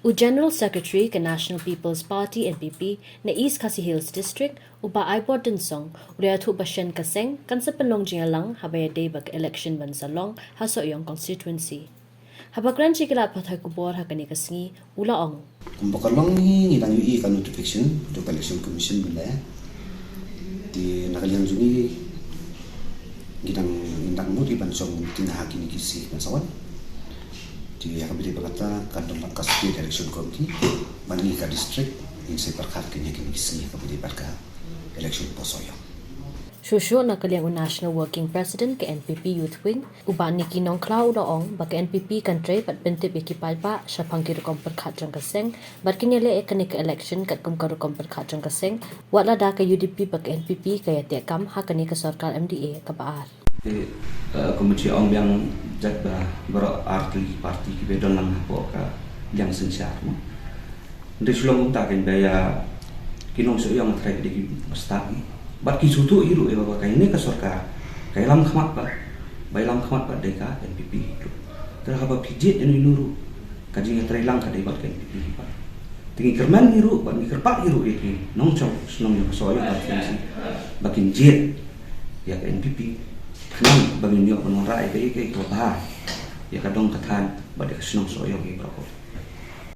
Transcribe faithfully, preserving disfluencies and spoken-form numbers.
U General Secretary ka National People's Party, N P P, na East Khasi Hills District, u Bah Aibor Tynsong, u la ïathuh ba shen ka seng kan sa pynlong jingïalang haba ïadei bad ka election ban sa long ha Sohiong constituency. Haba kren sha ki lad pathai khubor ha kane ka sngi, u la ong: Kumba ka long hi, ngi dang ïohi ka notification jong ka Election Commission mynne. Te na ka liang jong ngi, ngi dang, ngi dang mut hi ban shong meeting ha kine ki sngi ban sa wan. Te ha kaba ïadei bad kata, kan don ka State Election Committee, bad ngi ka district, ngin sa pyrkhat kine ki sngi ha kaba ïadei bad ka election post Sohiong. Shuh shuh na ka liang u National Working President ka N P P Youth Wing, u Bah Nicky Nongkhlaw, u la ong ba ka N P P kan trei bad pyntip ïa ki paidbah shaphang ki rukom pyrkhat jong ka seng, bad kin ïaleh ïa kane ka election katkum ka rukom pyrkhat jong ka seng, wat lada ka U D P bad ka N P P ka ïateh kam ha kane ka sorkar M D A kaba ar. Te, eh, kumba ngi ong biang, jait ba baroh artylli ki party kiba don lang hapoh ka liang synshar, mo. Hynrei shu long kumta kein ba ïa ki nong Sohiong, hynrei ki dei kiba stad hi. Bad ki sngewthuh hi ruh ïa ba kane ka sorkar ka ïalam khmat bad, ba ïalam khmat bad dei ka N P P hi ruh. Te haba phi jied ïano ïano ruh, ka jingïatreilang ka dei bad ka N P P hi bad. Te ngi kyrmen hi ruh bad ngi kyrpad hi ruh ïa ki nongshong shnong ïa ka Sohiong constituency ba kin jied ïa ka N P P, khnang ba ngin ïoh ban wanrah ïa kaei kaei kaba bha ïa ka dong ka thaiñ bad ïa ka shnong Sohiong hi baroh.